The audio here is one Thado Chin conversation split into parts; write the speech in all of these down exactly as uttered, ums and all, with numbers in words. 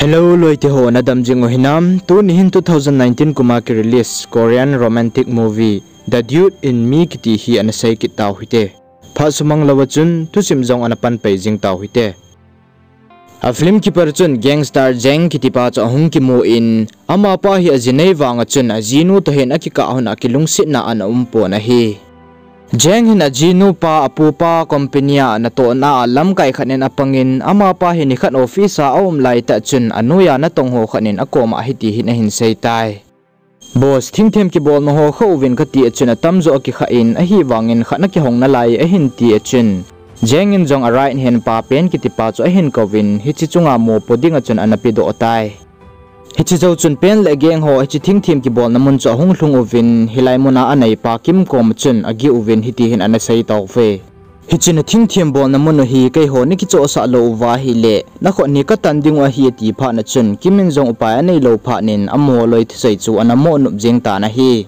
Hello, loite ho, nadam jing u hinam? Tuni hin two thousand nineteen kum a ki release Korean romantic movie The Dude in Me kiti hi ana sei kit tau hite. Phat sumang lou a chun thusim jong ana pan pai jing tau hite. A film kipat chun gangster Jang kitipa chu ahung kimu in, amapa hi aji nei vang a chun ajinu toh hin akikah hun a kilungsetna ana um pon ahi. Jang hin ajinu pa apupa company a natohna a lamkai khat in apangin, amapa hi nikhat office a aum laitah chun anoiya natong ho khat in akoma hiti hin ahin sei tai. Boss, thingthem kibolna ho kha uvin kati a chun atamjo akikha in, ahivangin khat nakihong nalai ahin ti a chun, Jang in jong a right hand pa Pen kitipa chu ahin kouvin, hiche chunga mopo dinga chun ana pedoh tai. Hiche jou chun Pen le gang ho hiche thingthem kibolna mun chu ahung lhung uvin, hilai muna aneipa Kim koma chun agih uvin hiti hin ana sei tauve. Hiche na thingthem bolna mun u hi keiho nakichohsah lou uva ahile, nakhut hi katan ding u ahi ati phat na chun, Kim in jong upai aneilou phat in amaho loi thusei chu ana mo nop jeng tan ahi.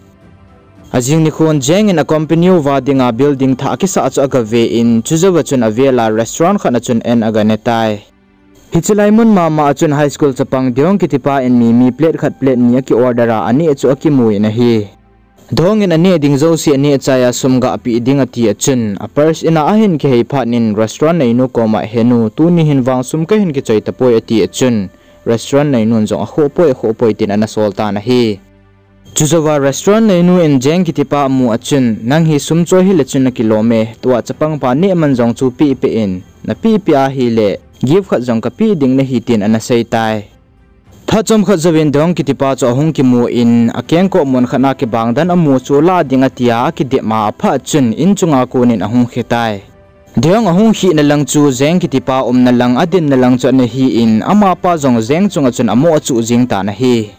Ajing nikhon Jang in a company uva dinga building thah kisah chu agave in, chujouva chun avel a restaurant khat na chun en agane tai. Hiche lai mun mama a chun high school chapang Deong kitipa in mimi plate khat plate ni aki order a, aneh chu akimu in ahi. Deong in aneh ding jouse aneh chai a sum gapeh ding ati a chun, a purse in a ahin kihei phat in restaurant neinu koma, henu, tuni hin vang sum kahin kichoi tapoi ati a chun, restaurant neinun jong akhohpoi, akhohpoi tin ana sol tan ahi. Chujouva restaurant neinu in Jang kitipa amu a chun, nang hi sum choi hile chun nakilom e, tua chapang pa neh man jong chu pehpeh in, napehpeh ahile gift khat jong kapeh ding nahi tin ana sei tai. Phat chomkhat jouvin Deong kitipa chu ahung kimu in, akengkoh mun khat a kibang dan amu chu la ding atia akidep a, aphat chun in chunga konin ahung khe tai. Deong ahung khihna lang chu Jang kitipa umna lang, adinna lang chu ana hi in, amapa jong Jang chunga chun amo achuh jeng tan ahi.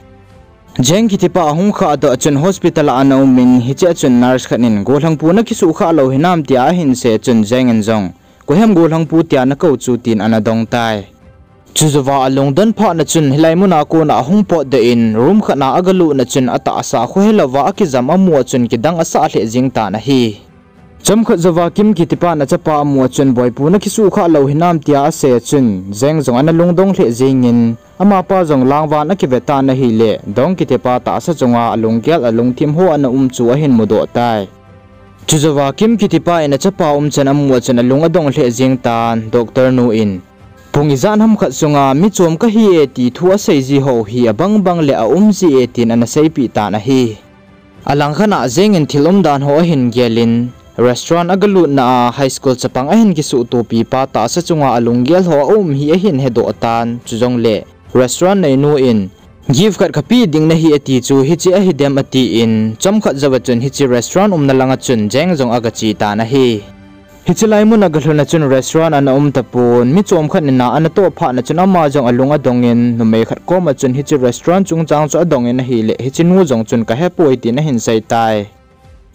Jang kitipa ahung khahdoh a chun hospital a ana um in, hichea chun nurse khat in, gollhangpu nakisuhkhah lou hinam tia ahin sei a chun Jang in jong, koihem gollhangpu tia nakou chu tin ana dong tai. Chujouva alungdon phat na chun hilai muna kona ahung potdoh in, room khat na agalutna chun atahsa khohelouva akijam amu a chun kidang asah lheh jeng tan ahi. Chomkhat jouva Kim kitipan achapa amu a chun, boipu nakisuhkhah lou hinam tia asei a chun, Jang jong ana lungdong lheh jengin, amapa jong langvan akive tan ahile, Deong kitipa tahsa chunga alunggel alungthim ho ana um chu ahin mudoh tai. Chujouva Kim kitipa in achapa umchan amu a chun alung adong lheh jeng tan, doctor nu in, pung ijat ham khat sunga michom kahi e ti thu asei ji ho hi abangbang le aum ji e tin ana seipeh tan ahi. Alangkhat a Jang in thil umdan ho ahin gel in, restaurant agalutna a high school chapang ahin kisuhtopi pa tahsa chunga alunggel ho aum hi ahin hedoh tan, chujongle restaurant neinu in, gift khat kapeh ding nahi ati chu hiche ahidem atin, chomkhat jouva chun hiche restaurant umna langa chun Jang jong agache tan ahi. Hiche lai mun agalhun a chun restaurant ana um tapon, michom khat in a anatoh phat na chun ama jong alung adongin, numei khat koma chun hiche restaurant chungchang chu adongin ahile, hiche nu jong chun kahepoi tin ahin sei tai.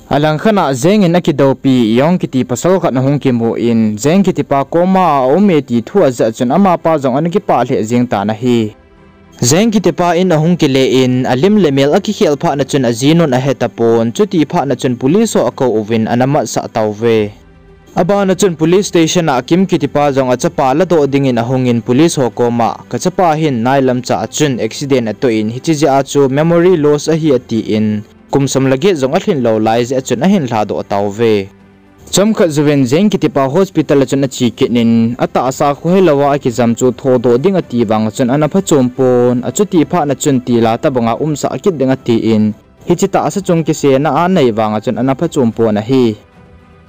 Alangkhat a Jang in akidoupi Yong kiti pasal khat ahung kimu in, Jang kitipa koma aum e ti thu ajah chun amapa jong ana kipah lheh jeng tan ahi. Jang kitipa in ahung kile in, alim le mel akikhel phat na chun ajinun ahetapon, chuti phat na chun police ho akou uvin ana matsah tauve. Abana chun police station a Kim kitipa jong achapa ladoh dingin ahungin police ho koma, kachapa hin nailamcha a chun accident atoh in, hiche jeh a chu memory loss ahi atin, kum som le get jong alhin lou lai jeh a chun ahin lhadoh tauve. Chomkhat jouvin Jang kitipa hospital a chun ache kit in, atahsa khohelouva akijam chu thodoh ding ati vang a chun ana phachom pon, achuti phat na chun tila tobanga umsah kit ding atin, hiche tahsa chung kisena anei vang a chun ana phachom pon ahi.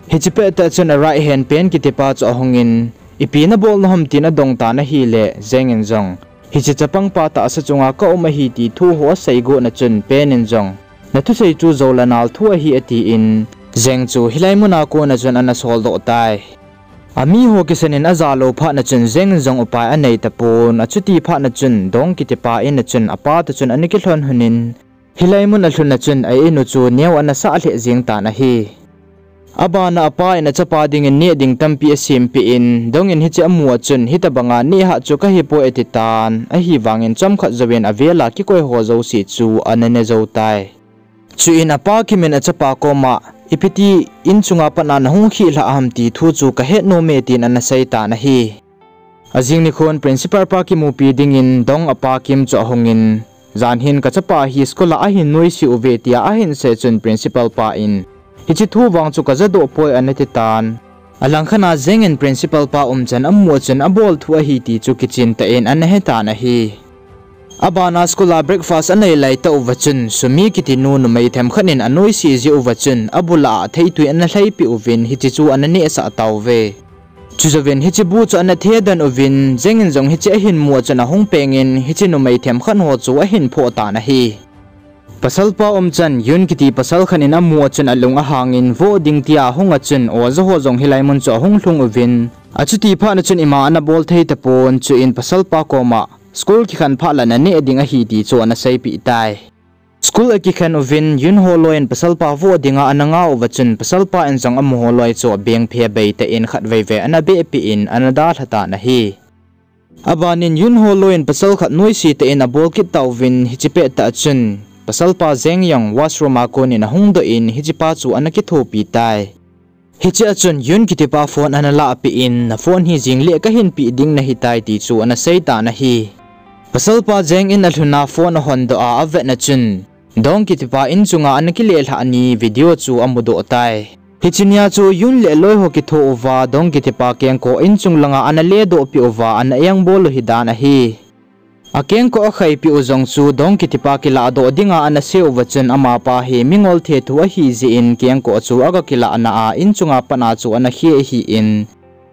Hiche pettah chun a right hand Pen kitipa chu ahungin, ipi nabolna ham tin adong tan ahile, Jang in jong, hiche chapang pa tahsa chunga kaum ahi ti thu ho asei got na chun Pen in jong, nathusei chu jou le nal thu ahi atin, Jang chu hilai muna kona chun ana soldoh tai. Amiho kisan in ajalou phat na chun Jang in jong upai anei tapon, achuti phat na chun Deong kitipa in a chun apa toh chun ana kilhon lhonin, hilai mun alhun a chun a in u chu neo ana sah lheh jeng tan ahi. Abana apa in achapa dingin neh ding tampi asempeh in, Deong in hiche amu a chun hitobanga neh hah chu kahipoi ati tan, ahivangin chomkhat jouvin avel a kikoi ho jouse chu ana ne jou tai. Chuin apa Kim in achapa koma, ipi ti in chunga pat a nahung khih lhah ham ti thu chu kahet nom e tin ana sei tan ahi. Ajing nikhon principal pa kimupi dingin Dong apa Kim chu ahungin, jan hin kachapa hi school a ahin noise uve tia ahin sei chun principal pa in, hiche thu vang chu kajadoh poi ana ti tan. Alangkhat a Jeng in principal pa umchan amu chun abol thu ahi ti chu kichintah in ana he tan ahi. Abana school a breakfast anei lai tah uva chun Sumi kiti nu numei themkhat in anoise jeh uva chun abul a theitui ana lhaipi uvin hiche chu ana nehsah tauve. Chujouvin hiche bu chu ana thedan uvin Jeng in jong hiche ahin mu chun ahung pengin hiche numei themkhat ho chu ahin phoh tan ahi. Pasalpa umchan Yun kiti pasal khat in amu chun alung ahangin voh ding tia ahung a chun oja ho jong hilai mun chu ahung lhung uvin, achuti phat na chun ima ana bol thei tapon chuin pasalpa koma school kikhen phat le naneh ding ahi ti chu ana seipeh tai. School akikhen uvin Yun holoi in pasalpa voh dinga ana ngah uva chun pasalpa in jong amaho loi chu abeng phe bei tah in khatvei vei ana behpeh in ana dalha tan ahi. Abanin Yun holoi in pasal khat noise tah in abol kit tauvin hiche pettah chun pasalpa Jeng jong washroom a konin ahung doh in hichepa chu ana kithopi tai. Hiche a chun Yun kitipa phone ana lahpeh in, na phone hi jingleh kahin peh ding nahitai ti chu ana sei tan ahi. Pasalpa Jeng in alhun a phone ahondoh a avet na chun Dong kitipa inchunga ana kilelhah ni video chu amudoh tai. Hiche nia chu Yun le aloiho kitho uva Dong kitipa kengkoh inchung langa ana ledohpeh uva ana engbol u hidan ahi. Akengkoh akhaipeh u jong chu Dong kitipa kilahdoh dinga ana sei uva chun amapa hi mingol thethu ahijeh in kengkoh chu aga kilahna a inchunga patna chu ana khel ahin,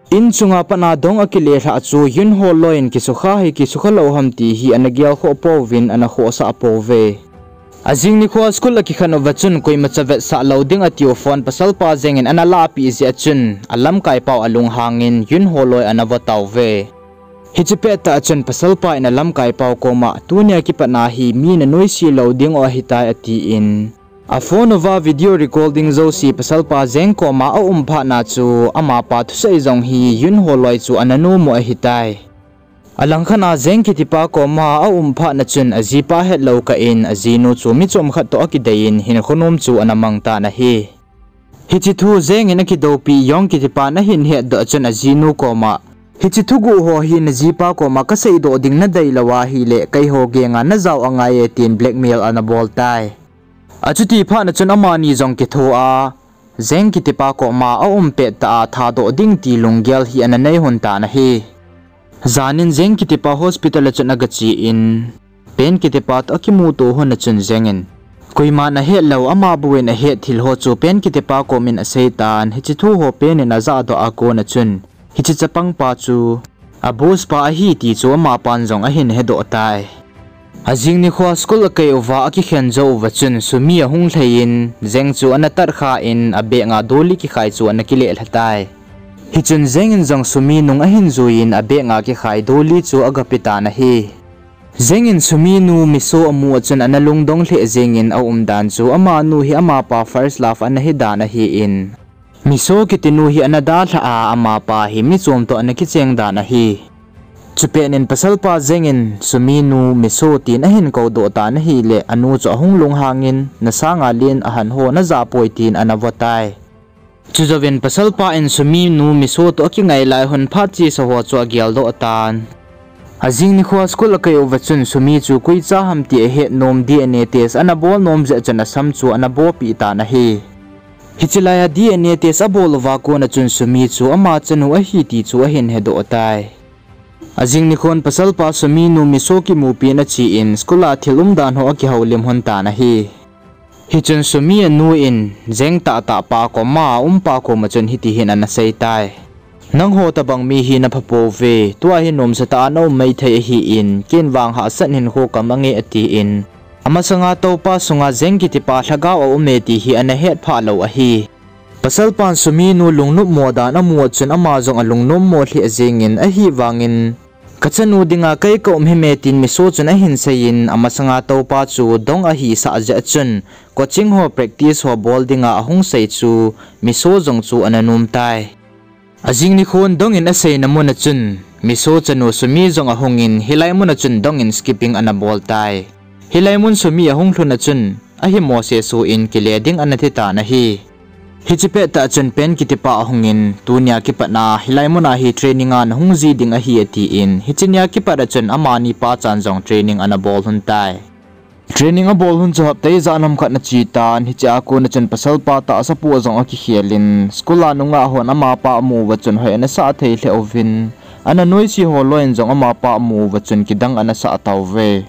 inchunga patna Dong akilelhah chu Yun holoi in kisukha hi kisukha lou ham ti hi ana gelkhoh pouvin ana khohsah pouve. Ajing nikhoa school akikhen uva chun koimacha vetsah lou ding atiu phone pasalpa Jeng in ana lahpeh jeh a chun alamkaipau alunghangin Yun holoi ana vo tauve. Hiche pettah a chun pasalpa in alamkaipau koma tunia kipatna hi mi nanoise lou dingu ahitai atin, aphone uva video recording jouse pasalpa Jeng koma aum phat na chu amapa thusei jong hi Yun holoi chu ana nomu ahitai. Alangkhat a Jeng kitipa koma aum phat na chun ajipa hetlou kah in ajinu chu mi chomkhat toh akidei in hinkho nom chu ana mang tan ahi. Hiche thu Jeng in akidoupi Yong kitipan ahin hetdoh chun ajinu koma, hiche thuguh ho hi najipa koma kaseidoh ding nadei lou ahile keiho genga najao angai e tin blackmail ana bol tai. Achuti phat na chun amani jong kitho a, Jeng kitipa koma aum pettah a thadoh ding ti lunggel hi ana nei lhon tan ahi. Janin Jeng kitipa hospital a chun agache in, Pen kitipa toh akimuto lhon a chun Jeng in, koiman ahet lou ama bou in ahet thil ho chu Pen kitipa komin asei tan, hiche thu ho Pen in ajahdoh a kona chun, hiche chapangpa chu a boss pa ahi ti chu amapan jong ahin hedoh tai. Ajing nikhoa school akai uva akikhen jou uva chun Sumi ahung lhai in, Jeng chu ana tatkha in abag a dolly kikhai chu ana kilelha tai. Hichun Jeng in jong Sumi nung ahin jui in abag a kikhai dolly chu agape tan ahi. Jeng in Sumi nu Miso amu a chun ana lungdong lheh jengin aumdan chu amanu hi amapa first love ana hidan ahin, Miso kitinu hi ana dalhah a amapa hi michom toh ana kicheng dan ahi. Chupet in pasalpa Jeng in Sumi nu Miso tin ahin koudoh tan ahile anu chu ahung lunghangin, nasanga len ahan ho najah poi tin ana vo tai. Chujouvin pasalpa in Sumi nu Miso toh akingai lai lhon phat chesa ho chu ageldoh tan. Ajing nikhoa school akai uva chun Sumi chu koicha ham ti ahet nom DNA test ana bol nom jeh chun asam chu ana bopeh tan ahi. Hiche laia DNA test abol uva kona chun Sumi chu ama chanu ahi ti chu ahin hedoh tai. Ajing nikhon pasalpa Sumi nu Miso kimupi in ache in school a thil umdan ho akihoulim lhon tan ahi. Hichun Sumi anu in Jeng tahtah pa koma aumpa koma chun hiti hin ana sei tai. Nangho tobang mi hi napha pouve, tua hi nomsatah a naum maithei ahin, ken vang hahsat hinkho kam ange atin, amasanga toupa sunga Jeng kitipa lhagao aume ti hi ana hetphah lou ahi. Pasalpan Sumi nu lungnopmo dan amu a chun ama jong alungnommo lheh jengin ahivangin, kachanu dinga kei kaum hime tin Miso chun ahin seiyin, amasanga toupa chu Dong ahisah jeh a chun coaching ho practice ho bol dinga ahung sei chu Miso jong chu ana nom tai. Ajing nikhon Dong in aseina mun a chun Miso chanu Sumi jong ahungin hilai mun a chun Dong in skipping ana bol tai. Hilai mun Sumi ahung lhun a chun ahimo sehsuh in kile ding ana ti tan ahi. Hiche pettah chun Pen kitipa ahungin, tunia kipatna hilai muna hi training a nahung ji ding ahi atin, hiche nia kipat a chun amani pachan jong training ana bol lhon tai. Training abol lhon chu hapta ijat ham khat ana che tan, hiche a kona chun pasalpa tahsa poh jong akikhel in, school a nungah hon amapa amu uva chun hoi ana sah thei lheh uvin, ana noise ho loiyin jong amapa amu uva chun kidang ana sah tauve.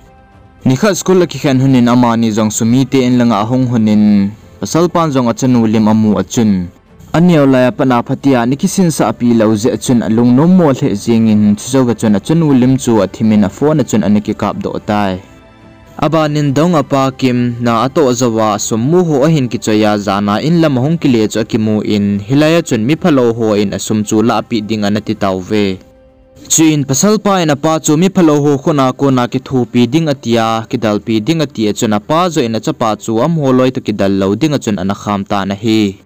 Nikhat school akikhen lhonin amani jong Sumi te in langa ahung lhonin, pasalpan jong achanu lim amu a chun, aneo laiya pat a phatea ana kisinsahpi lou jeh a chun alungnommo lheh jengin, chujouva chun achanu lim chu athimin aphone a chun ana kikapdoh tai. Abanin Dong apa Kim na atoh jouva sum mu ho ahin kichoiya, jana in lam ahung kile chu akimun, hilaiya chun miphalou hon asum chu lahpeh ding ana ti tauve. Chuin pasalpa in apa chu miphalou ho khutna kona kithopi ding atia, kidalpi ding atia chun apa joh in achapa chu amaho loi toh kidal lou dinga chun ana kham tan ahi.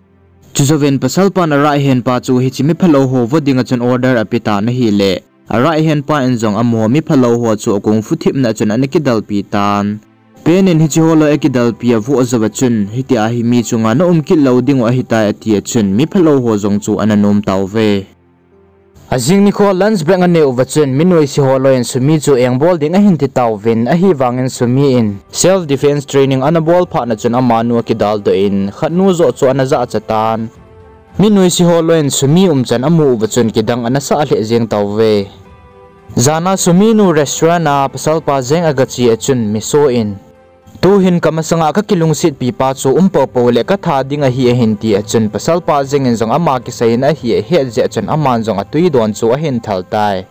Chujouvin pasalpan a right hand pa chu hiche miphalou ho vo dinga chun order ape tan ahile, a right hand pa in jong amaho miphalou ho chu akung fu thipna chun ana kidalpi tan. Pen in hiche ho loi akidalpi avoh jouva chun, hitia hi mi chunga na um kit lou dingu ahitai atia chun, miphalou ho jong chu ana nom tauve. Ajing nikho lunch break anei uva chun, mi noise ho loiyin Sumi chu engbol ding ahin ti tauvin, ahivangin Sumi in self defense training ana bol phatna chun amanu akidaldoh in, khatnu joh chu ana jahcha tan. Mi noise ho loiyin Sumi umchan amu uva chun kidang ana sah lheh jeng tauve. Jana Sumi nu restaurant a pasalpa jeng agache a chun Miso in, tuhin kamasanga kakilungsetpi pa chu um poupou le katha ding ahi ahin ti a chun pasalpa jengin jong ama kiseiyin ahi ahet jeh chun aman jong atwi don chu ahin thal tai.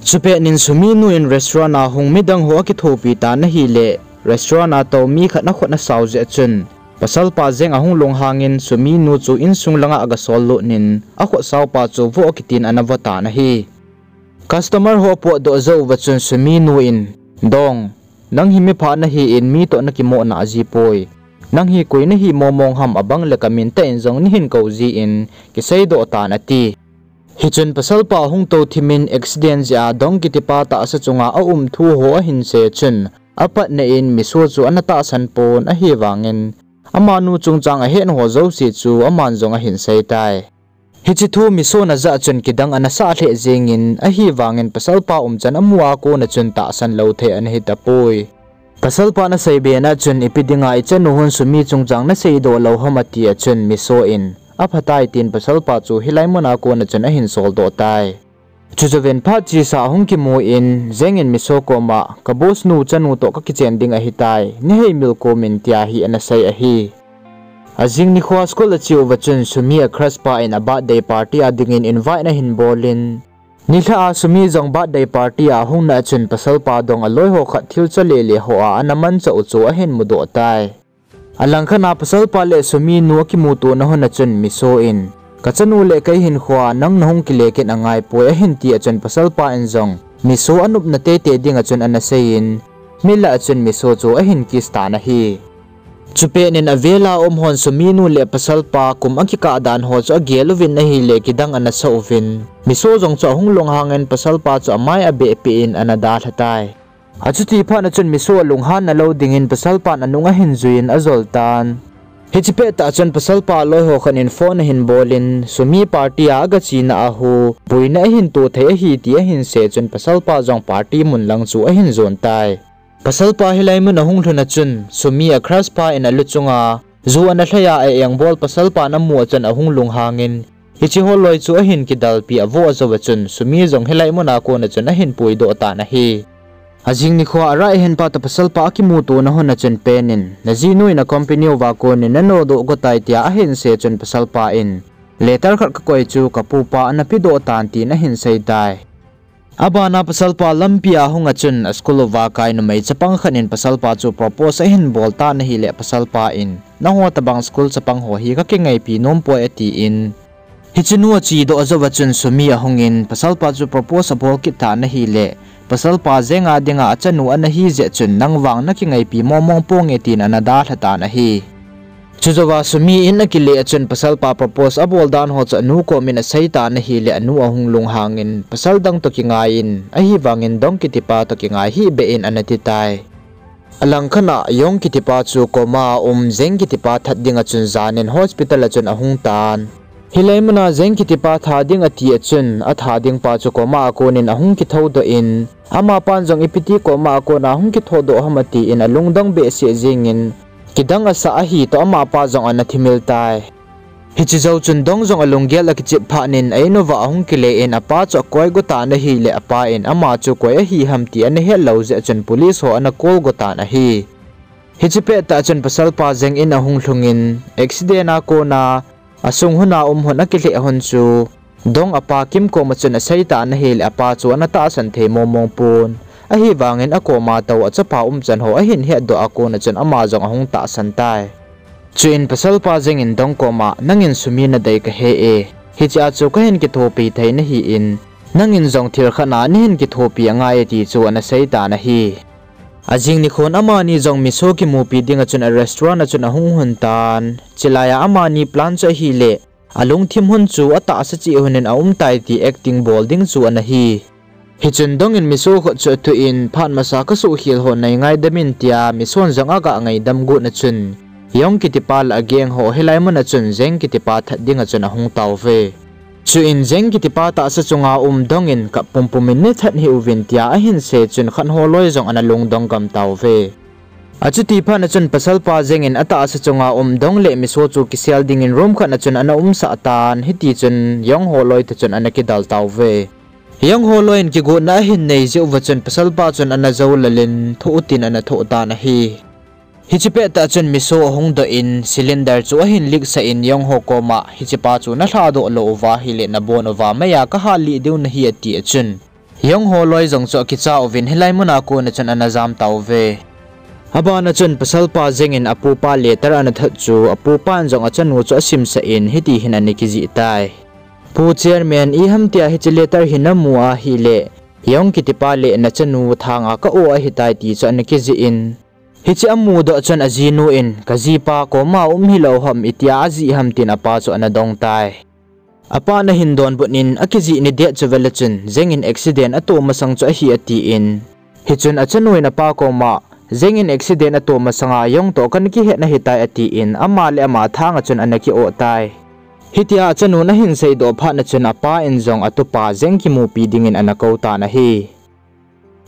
Chupet in Sumi nu in restaurant a hung midang ho akithopi tan ahile, restaurant a tou mi khat akhut asao jeh chun, pasalpa jeng ahung lunghangin Sumi nu chu insung langa agasol lut in, akhut saopa chu vo kitin ana vo tan ahi. Customer ho apotdoh jouva chun Sumi nu in, Dong, nang hi mipha nahin mi toh nakimo nah jipoi. Nang hi koi nahi momong ham abang le kamin tah in jong neihin kou jin, kiseidoh tan ati. Hichun pasalpa ahung tou thimin accident jeh a Dong kitipa tahsa chunga aum thu ho ahin sei chun, apatna in Miso chu ana tahsan pon ahivangin, amanu chungchang ahet ho jouse chu aman jong ahin sei tai. Hiche thu Miso in ajah chun kidang ana sah lheh jengin, ahivangin pasalpa umchan amu a kona chun tahsan lou thei ana hitapoi. Pasalpan asei bena chun ipi dinga ichanu hon Sumi chungchang naseidoh lou ham ati a chun Miso in, aphatai tin pasalpa chu hilai muna kona chun ahin soldoh tai. Chujouvin phat chesa ahung kimun, Jeng in Miso koma, ka boss nu chanu toh kakichen ding ahitai, naheimil komin tia hi ana sei ahi. Ajing nikho school ache uva chun Sumi a crush pa in a birthday party a dingin invite ahin bolin, nilhah a Sumi jong birthday party a ahung na a chun pasalpa Dong aloi ho khat thil cholele ho a ana manchah u chu ahin mudoh tai. Alangkhat a pasalpa le Sumi nu akimutona hun a chun Miso in, kachanu le kei hinkhoa nang nahung kile kit angaipoi ahin ti a chun pasalpa in jong Miso anopna teitei dinga chun ana seiyin, milah a chun Miso chu ahin kiss tan ahi. Chupet in avela um hon Sumi nu le pasalpa kum akikah dan ho chu agel uvin ahile kidang ana sa uvin, Miso jong chu ahung lunghangin pasalpa chu amai abehpeh in ana dalha tai. Achuti phat a chun Miso alunghan nalou dingin pasalpan anung ahin juiyin ajol tan. Hiche pettah chun pasalpa loi ho khat in phone ahin bolin, Sumi party a agachena a hu, boina ahin to thei ahi ti ahin sei chun pasalpa jong party mun lang chu ahin jon tai. Pasalpa hilai mun ahung lhun a chun, Sumi a crush pa in alu chunga ju ana lhaiya a engbol pasalpan amu a chun ahung lunghangin, hiche ho loi chu ahin kidalpi avoh jouva chun, Sumi jong hilai muna kona chun ahin puidoh tan ahi. Ajing nikhoa a right hand pa toh pasalpa akimutona hun a chun Pen in, najinu in a company uva konin nanodoh gotai tia ahin sei chun pasalpa in, letter khat kakoi chu kapupa ana pedoh tan tin ahin sei tai. Abana pasalpa lampi a hung a chun a school uva kai numei chapang khat in pasalpa chu propose ahin bol tan ahile pasalpa in, nangho tobang school chapang ho hi kakingaipi nompoi atin, hichenu achedoh jouva chun Sumi ahungin pasalpa chu propose abol kit tan ahile, pasalpa jenga dinga achanu ana hi jeh chun nang vang nakingaipi momong ponge tin ana dalha tan ahi. Chujouva Sumi in akile a chun pasalpa propose abol dan ho chu anu komin asei tan ahile anu ahung lunghangin pasal dang toh kingaiyin, ahivangin Dong kitipa toh kingai hihbeh in ana ti tai. Alangkhat a Yong kitipa chu coma a um Zeng kitipa that dinga chun janin hospital a chun ahung tan. Hilai muna Zeng kitipa tha ding ati a chun, atha ding pa chu coma a konin ahung kithoudoh in, amapan jong ipi ti coma a kona hung kithoudoh ham atin alungdong behseh jengin, kidang asah ahi toh amapa jong ana thimil tai. Hiche jou chun Dong jong alunggel akichep phatnin a-in uva ahung kile in apa chu akoi go tan ahileh apa in ama chu koi ahi ham ti ana het lou jeh a chun police ho ana call go tan ahi. Hiche pettah chun pasalpa Zeng in ahung lhungin accident a kona asung hon a um hon akilheh hon chu Dong apa Kim koma chun asei tan ahileh apa chu ana tahsan thei mongmong pon. Ahivangin akoma tou achapa umchan ho ahin hetdoh a kona chun ama jong ahung tahsan tai. Chuin pasalpa Zeng in Dong koma, nangin sumi nadei kahe e. Hichea chu kahin kithopi thei nahin, nangin jong thil khat a nahin kithopi angai e ti chu ana sei tan ahi. Ajing nikhon amani jong Miso kimupi dinga chun a restaurant a chun ahung hon tan. Chulaiya amani plan chu ahileh, alungthim hon chu atahsa cheh honin aum tai ti acting bol ding chu ana hi. Hichun Dong in Miso khut chu athuh in, phat masa kasuhkhel ho neingaidam in tia Miso in jong aga ngaidam got na chun, Yong kitipa lah a gang ho hilai muna chun Zeng kitipa that dinga chun ahung tauve. Chuin Zeng kitipa tahsa chunga um Dong in kap pumpum in neithat hih uvin tia ahin sei chun khat ho loi jong ana lungdong gam tauve. Achuti phat na chun pasalpa Zeng in atahsa chunga um Dong le Miso chu kisel dingin room khat na chun ana umsah tan, hitichun Yong ho loi toh chun ana kidal tauve. Yong ho loi in kigotna ahin nei jeh uva chun pasalpa chun ana jou lal in thoh utin ana thoh tan ahi. Hiche pettah chun Miso ahung doh in cylinder chu ahin leak sah in Yong ho koma, hichepa chu nalhadoh lou uva ahileh nabon uva meiya kahal lih diu nahi ati a chun, Yong ho loi jong chu akicha uvin hilai muna kona chun ana jam tauve. Abana chun pasalpa Zeng in apupa letter ana thot chu apupan jong achanu chu asimsah in hiti hin ana kijih tai. Pu Chairman, iham tia hiche letter hi namu ahileh, Yong kitipa le nachanu thanga ka-o ahitai ti chu ana kijih in, hiche amudoh chun ajinu in, kajipa coma a um hilou ham itia ajih ham tin apa chu ana dong tai. Apan ahin donbut in akijih ni det chu vele chun Zeng in accident ato masang chu ahi atin. Hichun achanu in apa koma, Zeng in accident ato masanga Yong toh kana kihet ahitai atin ama le ama thanga chun ana ki-oh tai. Hitia achanun ahin seidoh phat na chun apa in jong atupa Zeng kimupi dingin ana kou tan ahi.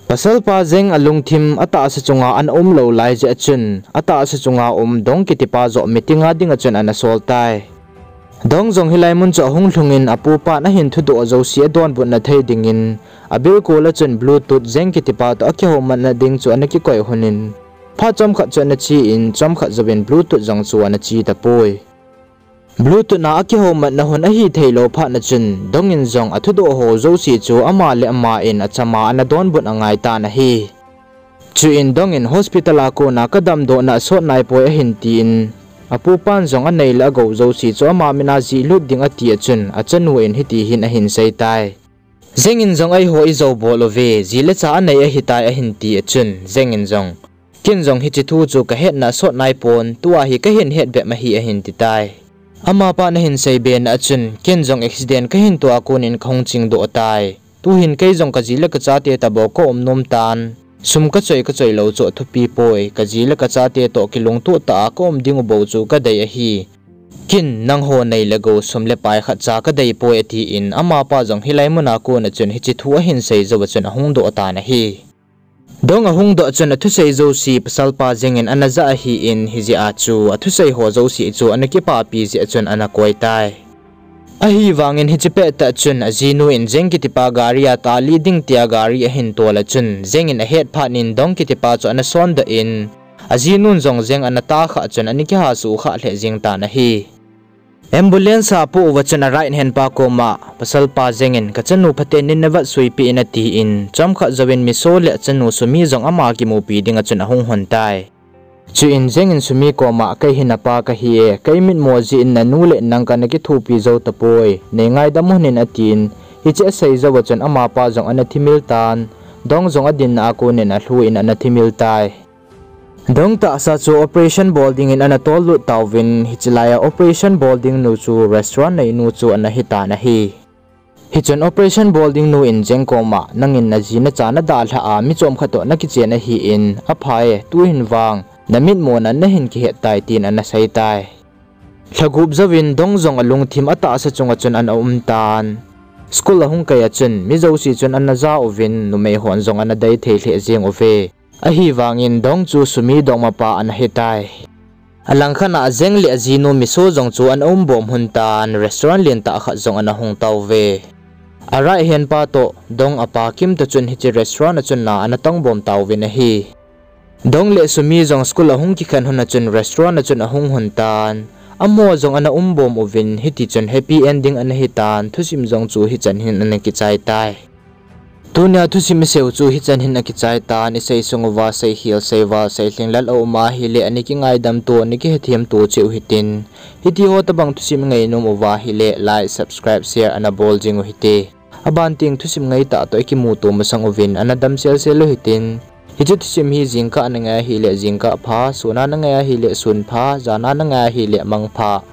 Pasalpa Zeng alungthim atahsa chunga ana umlou lai jeh a chun, atahsa chunga um Dong kitipa joh meeting a dinga chun ana sol tai. Dong jong hilai mun chu ahung lhungin apupan ahin thudoh jouse adonbutna thei dingin, abilkol a chun Bluetooth Zeng kitipa toh akihoumatna ding chu ana kikoi honin, phat chomkhat chu ana che in chomkhat jouvin Bluetooth jong chu ana che tapoi. Bluetooth a akihoumatna hon ahi theilou phat na chun, Dong in jong athudoh ho jouse chu ama le ama in achama ana donbut angai tan ahi. Chuin Dong in hospital a kona kadamdohna asot naipoi ahin tin, apupan jong anei le agou jouse chu ama mina jihlut ding ati a chun, achanu in hiti hin ahin sei tai. Zeng in jong eiho ijoubol uve, ji le cha anei ahitai ahin ti a chun, Zeng in jong, ken jong hiche thu chu kahetna asot naipon, tua hi kahin het bep ahi ahin ti tai. Amapan ahin seibena a chun, ken jong accident kahin toh a konin kahung chingdoh tai. Tuhin kei jong kaji le kachate tobang kaum nom tan. Sum kachoi kachoilou chu athupi poi, kaji le kachate toh kilungtoh tah a kaum ding u bou chu kadei ahi. Ken nangho nei le gou sum le pai khatcha kadei poi atin, amapa jong hilai muna kona chun hiche thu ahin sei jouva chun ahung doh tan ahi. Dong ahung doh chun athusei jouse pasalpa Zeng in ana ja ahin, hijeh a chu athusei ho jouse chu ana kipapi jeh a chun ana koi tai. Ahivangin hiche pettah chun ajinu in Zeng kitipa gari a talih ding tia gari ahin tol a chun Zeng in ahet phat in Dong kitipa chu ana sondoh in, ajinun jong Zeng ana takhah chun ana kihasukhah lheh jeng tan ahi. Ambulance a apoh uva chun a right hand pa koma, pasalpa Zeng in, kachanu phaten nin navetsuipeh in atin, chomkhat jouvin Miso le achanu Sumi jong ama kimupi dinga chun ahung hon tai. Chuin Zeng in Sumi koma, kei hi napa kahi e, kei mitmo jeh in nanu le nang kana kithopi jou tapoi, neingaidam un atin, hiche asei jouva chun amapa jong ana thimil tan, Dong jong adinna a konin alhu in ana thimil tai. Dong tahsa chu operation bol dingin ana tollut tauvin, hiche laiya operation bol ding nu chu restaurant neinu chu ana hitan ahi. Hichun operation bol ding nu in Jeng koma, nangin naji nacha nadalhah a, mi chomkhat toh nakichen ahin, apha e, tuhin vang namitmona nahin kihet tai, tin ana sei tai. Lha gup jouvin Dong jong alungthim atahsa chunga chun ana um tan. School ahung kai a chun mi jouse chun ana ja uvin, numei hon jong ana dei thei lheh jeng uve. Ahivangin Dong chu Sumi dongmapa ana hitai. Alangkhat a Jeng le ajinu Miso jong chu ana umbom lhon tan, restaurant lentah khat jong ana hung tauve. A right hand pa toh Dong apa Kim toh chun hiche restaurant a chun na ana tongbom tauvin ahi. Dong le Sumi jong school ahung kikhen lhon a chun restaurant a chun ahung lhon tan. Amaho jong ana umbom uvin, hitichun happy ending ana hitan, thusim jong chu hichan hin ana kichai tai. Tunia thusim iseiu chu hichan hin akichai tan, isei sung uva seikhel, seival, seilhinglel aum ahile, ana kingaidam to, ana kihethem to cheh u hitin. Hitiho tobang thusim ingainom uva ahile, like, subscribe, share ana bol jing u hite. Aban teng thusim ngaitah toh ikimuto masang uvin, ana damselsel u hitin. Hiche thusim hi jingkah nangai ahile jingkah pha, suna nangai ahile sun pha, jana nangai ahile mang pha.